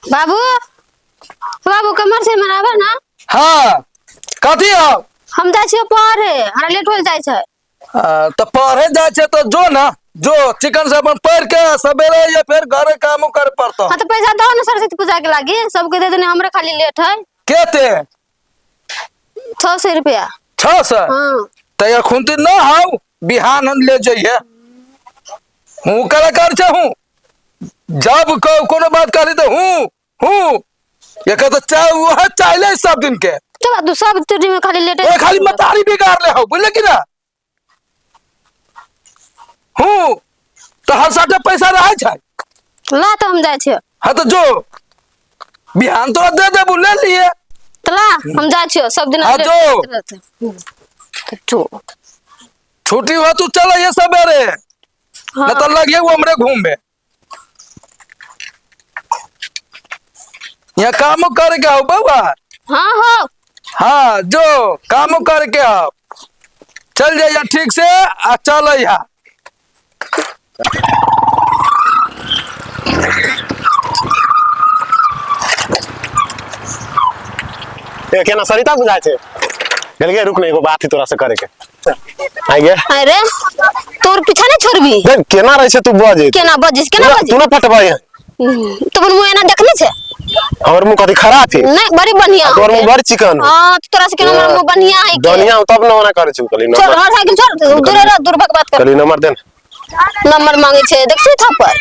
बाबू, बाबू कमर से मनाबे ना। हाँ, कथी हो? हम जाइ छियै पढ़े, हमरा लेट होल जाइ छै। तऽ पढ़े जाइ छै तऽ जो ना, जो चिकन से अपन पढ़ के सवेरे या फिर घरे काम करे पड़तो। हाँ तो पैसा दो ना सरस्वती पूजा के लागी, सबके दे देने, हमरे खाली लेट है। केते? 600 रुपया। 600? हाँ। तऽ एखुनती न हौ, बिहान हम ले जइहे। हूँ कलाकार छै हूँ, जब कोनो बात करी तऽ हूँ हूँ एक तो चाय वह चाहले सब दिन के। तो तू सब तुरी में खाली लेटे। ओ खाली मतारी बिगाड़ ले हो, बुझले कि ना? हूँ तो हर साथे पैसा रहे छै। ला तो हम जाइ छियै। हाँ तो जो बिहान तोरा दे देबू, ले लिए। तो ला हम जाइ छियै सब दिन। हाँ, लेट जो। होइत रहतै। तो जो छुट्टी हुआ तू चल ये सवेरे। हाँ। न तो लगिए वो हमरे घूमे यहाँ काम करके आओ बउआ। हाँ हो। हाँ जो काम करके आओ, चल जाइए ठीक से आ चल यहाँ। ए केना सरिता बुझाइ छै गेल, रुक ने, एगो बात ही तोरा से करे के आइ गे। अरे तोर पीछा नहीं छोड़बी। देख केना रहै छै तू बजे। केना बजिस, केना बजिस? तू ना पटबै है। तोर मुंह एना देखने छै? हमर मुंह कथी खराब है? नहीं, बड़ी बढ़िया। तोर मुंह बड़ चिकन हो। हां, तो तोरा से केना हमर मुंह बढ़िया है के? बढ़िया हो तब ना ओना करे छै। कहली छोड़ नंबर। हर साइकिल छोड़, दूर रह, दूर भग बात कर। कहली नंबर दे। नंबर मांगे छै, देख छी थप्पड़।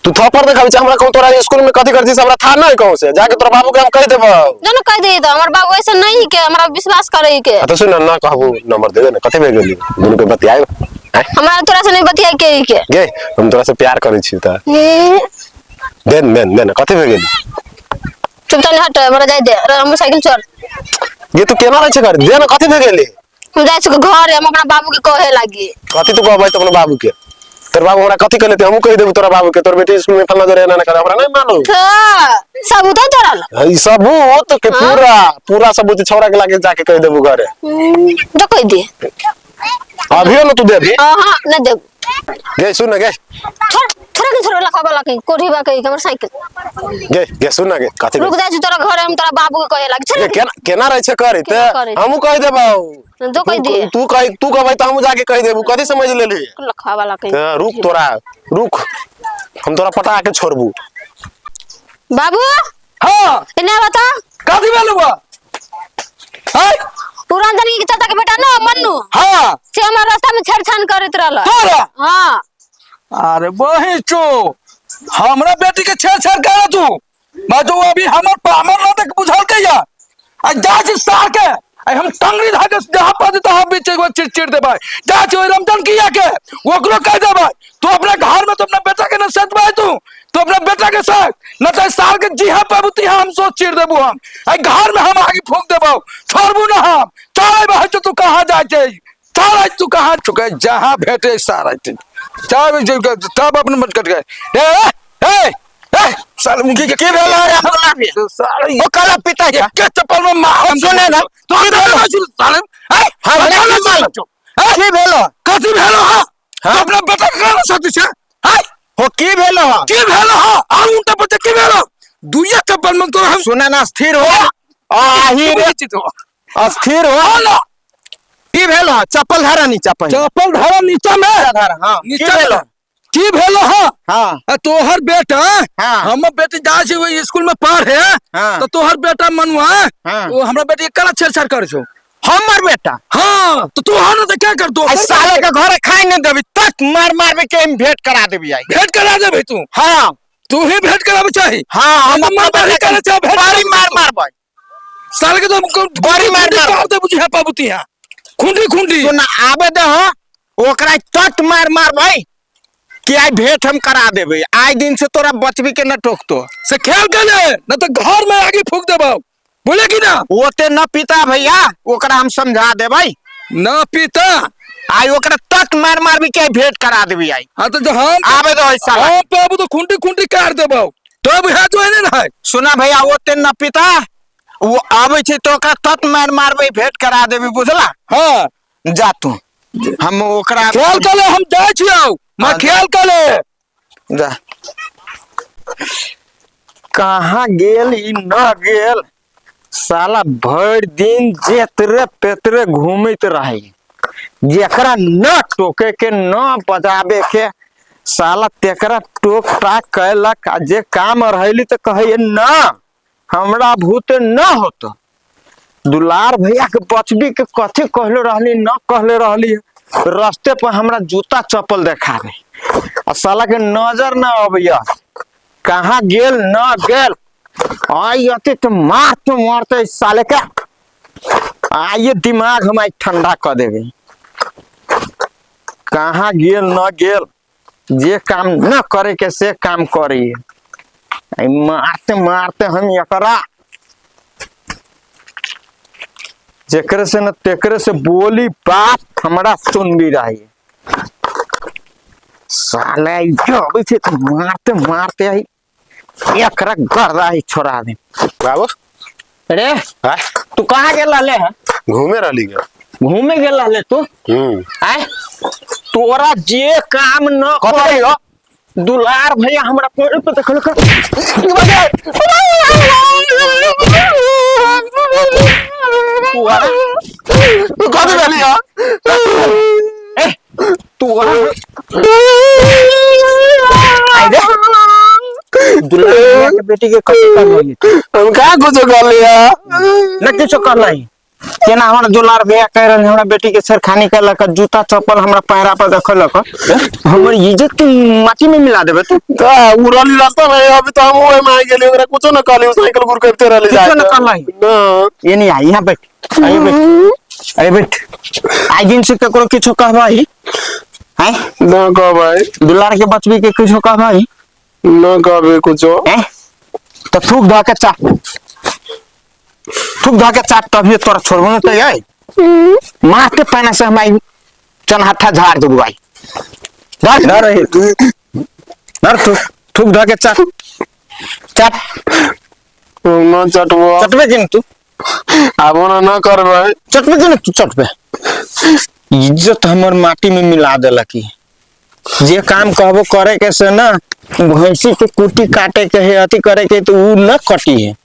तू थप्पड़ देखाबै छै हमरा? कहूं तोरा स्कूल में कथी करছিस हमरा था नहीं कहूं से जाके तोरा बाबू के हम कहि देबौ। जो कह दे तो हमर बाबू ऐसे नहीं के हमरा विश्वास करे के। आ तो सुन ना, कहबू नंबर दे दे ना, कथी भे गेली दुनू के बतियाए? हमरा तोरा से नहीं बतियाए के के। गे हम तोरा से प्यार करै छी त दे न, दे न, दे न, कथी भे गेली? चुपचाप हट, हमरा जाय दे, हम साइकिल चढ़। गे तू केना रहै छै कर दे ना, कथी भे गेली? हम जाइ छी घर, हम अपना बाबू के कहे लागी। कथी तू कहबै त अपना बाबू के? तोर बाबू हमरा कथी कहले? हमहूँ कहि देबू तोरा बाबू के, तोर बेटी स्कूल में फलना जरे एना ना करे, हमरा नहीं मालूम। तो सबूत है तोरा ई सबूत के पूरा पूरा सबूत छौड़ा के लागे जाके कहि देबू घरे। जो कह दे। अभियो न तू देबी? हां हां, न देब। गे सुन ना गे। छोड़ छोड़ के छोड़, लखा वाला के कोढ़ी बा के हमर साइकिल। गे गे सुन ना गे, कथी? रुक जाइ छी तोरा घर, हम तोरा बाबू के कहे लागी। छोड़। गे केना केना रहै छै करे केना ते? करै छै? हमहूँ कहि देबौ। जो कहि दे। तू कहि, तू कहबै त हमहूँ जाके कहि देबू, कथी समझ लेली? लखा वाला के। ते रुक, तोरा रुक, हम तोरा पटा के छोड़बू। बाबू। हाँ। एने बता। कथी भेल हुआ? हाय। पुरान धनी के चाचा के बेटा ना मन्नू। हाँ। से हमर रास्ता में छेड़छाड़ करैत रहल। तोरा? हाँ। अरे वही चो हमरा बेटी के छेड़छाड़ कर तू बाजू अभी हमर पामर ना देख बुझल के या आ जा छी सार के आ हम टंगरी धाके जहां पर तहां बीच एगो चिड़ चिड़ देबै। जा छी ओहि रमजान किया के ओकरो कह देबै, तू अपना घर में तो अपना बेटा के न सतबै, तू तो अपना बेटा के साथ न तो साल के जिहा पाबू तिहा हम सोच चिड़ देबू। हम आ घर में हम आगे फूंक देबौ, छोड़बू ना हम। चल भाई, तू कहाँ जाय छै? चल, तू कहाँ चुके? जहाँ भेटे सारा चल, तब अपने मत कट गए। ए ए ए साले मुखी के की भेल रे हमरा भी? साले ओ काला पिता के के चप्पल में मार। सुने ना। तू की भेल साले? ए हमरा की मालूम? की भेल? कथी भेल? हां, तू अपना बेटा के कहना सकती छै? हाय हो, की भेल? की भेल? हां, आ उनटा बच्चा की भेल? दुइया चप्पल में तो हम सुने ना, स्थिर हो आही रे, अस्थिर हो ना। की भेल? चप्पल धारा नीचा पहिने। चप्पल धारा नीचा में। धारा, हां। की नीचा भेल? में की भेल? हां। हां। आ तोहर बेटा, हाँ। हमर बेटी जा छै ओहि स्कूल में पढ़े, हाँ। तो तोहर बेटा मनुआ, हाँ। वो हमरा बेटी के केना छेड़छाड़ करे छौ? हमर बेटा? हाँ, तो तू हाँ ना तो क्या कर दो? आ साले के घरे खाई नहीं देबी तक मार मार के हम भेंट करा देबी आई। भेंट करा देबी तू? हाँ। तू ही भेंट करावे चाही? हाँ, हम हम अपना मार बेटा करे के चाहे भेंट बड़ी करा मार देबी। मारबै। साले के तो हमको बड़ी मार मार। काट दे बुझी है पाबूती है खुंडी खुंडी। सुन, आबे दे हो ओकरा, तत मार मारबै कि आई भेंट हम करा देबै। आइ दिन से तोरा बचबी के न टोकतो। से खेल के ले न तो घर में आगे फूक देबो, बोले कि ना? ओते न पिता भैया, ओकरा हम समझा देबै। न पिता। आई ओकरा तत मार मारबी के भेंट करा देबी आई। हाँ तो जो हम आबे दो साला। हम पाबू तो खुंडी खुंडी काट देबो, तब है जो है ना है। सुना भैया, ओते न पिता, वो आबै छै तो ओकरा तत मार मारबै, भेंट करा देबी, बुझला? हाँ। जा तू, हम ओकरा खेल के ले हम जाइ छियौ मैं। हाँ, खेल के ले जा। कहाँ गेल ई न गेल। साला भरि दिन जेतरे पेतरे घूमैत रहे, जेकरा न टोके के न बजाबे के साला तेकरा टोक टाक कैलक। आ जे काम रहली तऽ कहैए न हमरा भूत न होत। दुलार भैया के बचबी के कथी कहले रहली न कहले रहली, रास्ते पर हमरा जूता चप्पल देखाबे आ साला के नजर न अबैया। कहाँ गेल न गेल, आई अते तो मारते मारते साले के आइए दिमाग हम आई ठंडा कर देबे। कहाँ गेल न गेल, जे काम न करे के से काम करी। मारते मारते हम एकरा जेकरे से न तेकरे से बोली बात हमरा सुन भी रही। साले अबै छै तऽ मारते मारते आई एकरा गर्दा ही छोड़ा दे। बाबू अरे आय तू कहाँ गेल रहले है? घूमे रहली गे। घूमे गेल रहले तू? आय तोरा जे काम न करे हो दुलार भैया हमरा पैर पे देखल। तू कथी भेली हो? ए तोरा आइ रे दुलार भैया के बेटी के कथी करलही? हम का कुछो कहली? न किछो करलही। केना हमरा दुलार भैया कह रहल हमरा बेटी के छेड़खानी केलक, जूता चप्पल हमरा पैरा पर देखलक, हमर इज्जत के माटी में मिला देबे तू। का उ रहली रास्ता में, अभी तो हम ओए में आ गेली, ओकरा कुछो न कहली, साइकिल गुर करते रहली। किछो न कहलही? ना। ये नहीं आई, यहाँ बैठ, आई बैठ, आई बैठ। आई दिन से ककरो किछो कहबही? हैं? ना कहबै। दुलार के बचबी के किछो कहबही? ना कहबे कुछो। हैं? तो थूक धऽ के चाट, थूक धऽ के चाट, तभिए तोरा छोड़बो न तऽ आई मारते पैना से हम आई चनहत्था झाड़ देबो आई। धर धर रही धर, थूक थूक धऽ के चाट चाट। न चटबो। चटबे कि न तू? आब ओना न करबै। चटबे कि न तू? चटबे। इज्जत हमर माटी में मिला देलक ई। जे काम कहबो करे के से ना, भैंसी के कुटी काटे के है, अथी करे के, तो उ न कटी है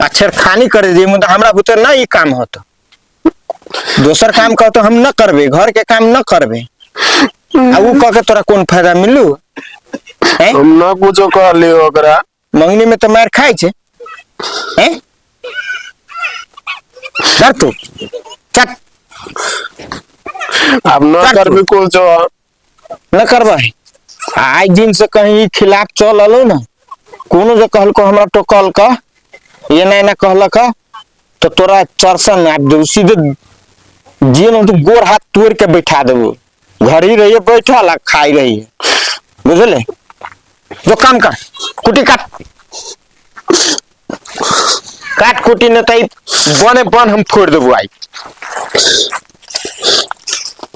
आ छेड़खानी करे जे मुदा हमरा भीतर ना ई काम होत। दोसर काम कहतो हम न करबे, घर के काम न करबे, आ उ कह के तोरा कोन फायदा मिलू? हैं? हम न कुछो कहली ओकरा। मंगनी में तो मार खाइ छै। हैं? धर तू चट। आब न चट। करबे कुछो। न करबै। आइ दिन से कहीं खिलाफ चल अलो ना, कोनो जे कहलको हमरा टोकल का एना एना कहलक तो तोरा चरसन नाप देबो, सीधे जे न तू गोर हाथ तोड़ के बैठा देबो। घर ही रहिए बैठल आ खाई रहिए, बुझले? जो काम कर, कुटी काट काट कुटी, न त बने बन हम फोड़ देबो आई।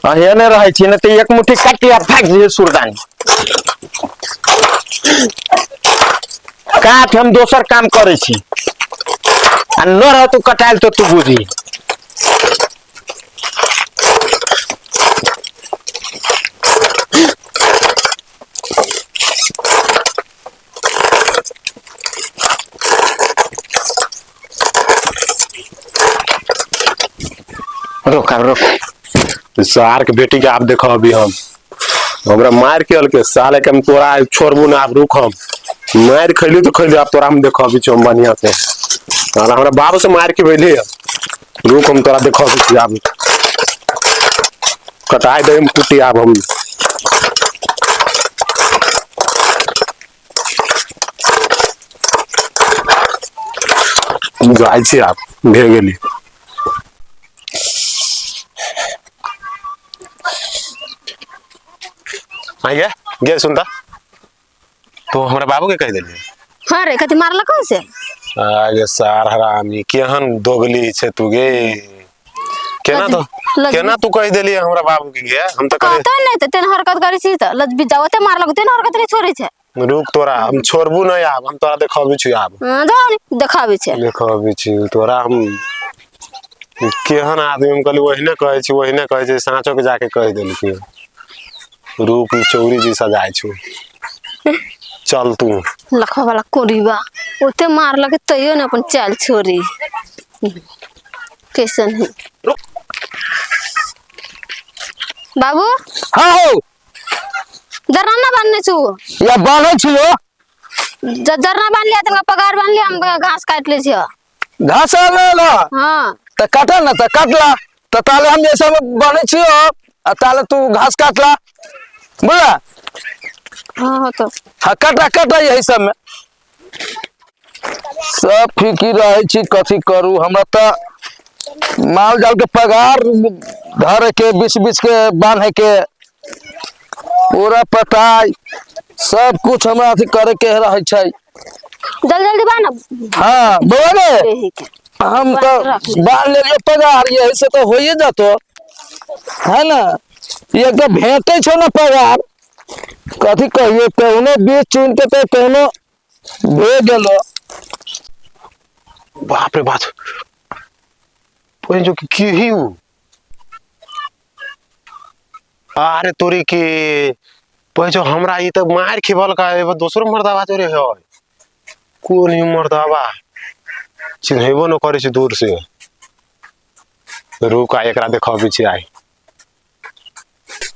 अहिया रहै छी न त एक मुट्ठी काटी आ भागि जइहे सुरदानी काट। हम दोसर काम करै छी आ न रहतौ कटायल तो तू बुझी। रोक आब रोक। सार के बेटी के आप देखो, अभी हम हमरा मार के अलके साले के हम तोरा छोड़बू ना। आब रुक, हम मार खैली तो खैली, आब तोरा हम देखो अभी हम बढ़िया से। और हमरा बाबू से मार के भेली, रुक हम तोरा देखो अभी। आब कटाई दे हम कुटी। आब हम जाइ छी, आब भे गेली। गे गे सुनता तो हमरा बाबू के कहि देलियै। हाँ रे, कथी मारलक से? आगे सार हरामी, केहन दोगली छै तू गे। केना तो केना तू कहि देलियै हमरा बाबू के गे? हम तऽ कहतो नहीं तऽ तेन हरकत करै छी तऽ लजबी जावते मारलक, तेन हरकत नहीं छोड़ै छै। रुक, तोरा हम छोड़बू नहीं, आब हम तोरा देखबी छी आब। हाँ, जाओ नी, देखाबै छै। देखबी छी तोरा हम केहन आदमी। हम कहली ओहिने कहै छी, ओहिने कहै छी, साँचो के जाके कहि देलकै। रुक, ई चौरी जैसा जाइ छौ। चल तू। लखवा वाला कोरीबा ओते मारलक तैयो ने अपन चाल छोड़ी कैसन है बाबू। हाँ हो। जरना ना बांधने छु। या बान्है छियो। जरना बांध लिया तनका पगार बांध लिया, हम घास काट ले छियो। घास ले ला। हाँ। त काटल ना त काटला त ताले हम जैसा बान्है छियो आ ताले तू घास काटला बुझला। हाँ हाँ तो हाँ काटा काटा यही सब में सब फिकिर रहे छी। कथी करू, हमरा त माल जाल के पगार धरे के बीच बीच के बांधे के पूरा पता सब कुछ हमरा अथी करे के रहे छै। जल्दी जल्दी बांध। हाँ बौआ गे, हम तो बांध लेलियो पगार, यही से तो होइए जतो है ना। एक तो भेटे छो ना पगार, कथी कहिए कौनो बीच चुन के तो कौनो भे गेलो। बाप रे बाप, जो की ही हूँ। अरे तोरी के पैसो हमरा ई त मार खेबल का एगो दोसरो मर्दाबा तोरे है। कोन ही मर्दाबा चिन्हेबो न करे छै दूर से। रुक आ एकरा देखबी छै आई।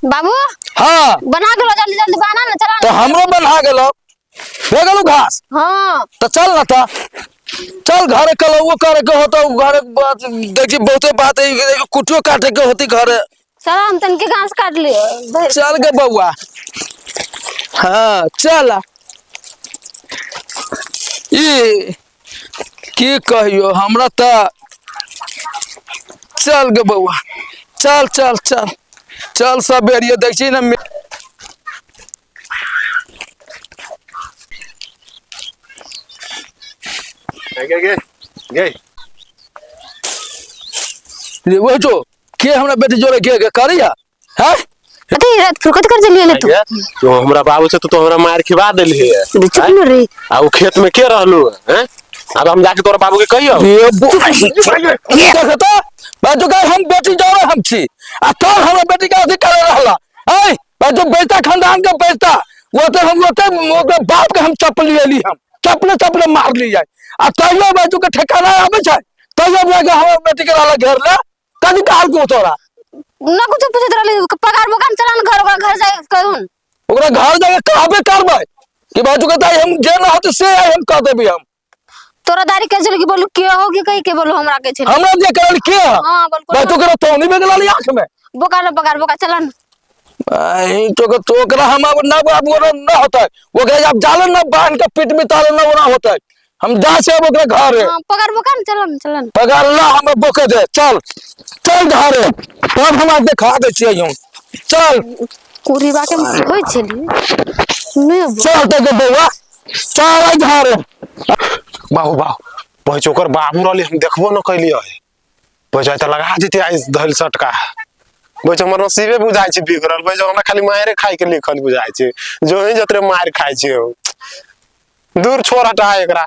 बाबू। हाँ बना गेलो, जल्दी जल्दी बना ना चला। तो हमरो बना गेलो, हो गेलो घास। हाँ तो चल ना ता चल घरे कल वो करे के होता घरे बात देखी बहुते बात है, कुटियो काटे के होती घरे। चल हम तनके घास काट लियो। चल गे बउआ। हाँ चल। ई की कहियो हमरा त चल गे बउआ, चल चल चल चल सब बेरियो देखी ना। गे गे गे वो जो के हमरा बेटी जोरे के के करिया हैं। अरे रात फुरकत कर चलिए ले तू। तो हमरा बाबू से तो हमरा मार खिवा देली है। चुप न रे। आ उ खेत में के रहलू हैं? अब हम जाके तोरा बाबू के कहियो। ये देखो बाजू का हम बेटी जोरे हम छी आ तोर हमरा बेटी के अथी करे रहला। ऐ बाजू बेटा खानदान के बेटा वो तो हम ओते बाप के हम चपली लेली, हम चपले चपले मार ली जाए आ तैयो बाजू के ठिकाना आबै छै तैयो जाके हमरा बेटी के रहला घेर ले कथी कहल को तोरा ना कुछ पूछत रहली पगार बोकान चलन घर ओकरा घर जाए कहून ओकरा घर जाके कहबे करबै कि बाजू के ताई हम जे ना होते से आई हम कह देबी। हम तोरा दारी के चल के बोलू के हो के कहि के बोलू हमरा के छे हमरा जे करल के हां बोल बाजू के तौनी में गेल आंख में बोका ना पगार बोका चलन आई तो के तोकरा हम अब ना बाबू ना होता ओकरा जब जाले ना बांध के पीट में ताले ना ओना होता हम जा से अब ओकरा घर है। हां पगार बोका ना चलन चलन पगार ला हमरा बोके दे चल चल घर है तब हमरा देखा दे छियै हम चल कुरीबा के होय छली ने चल तो के बौआ चल आई घर बाबू बाबू पहुँच ओकर बाबू रहली हम देखबो न कैलियै पहुँच त लगा जेतै आइ धैल सटका। बच्चा हमर नसीबे बुझाइ छै बिगड़ल। बच्चा हमरा खाली मारे खाइ के लिखल बुझाइ छै जो ही जतरे मार खाइ छै। दूर छोड़ हटा एकरा।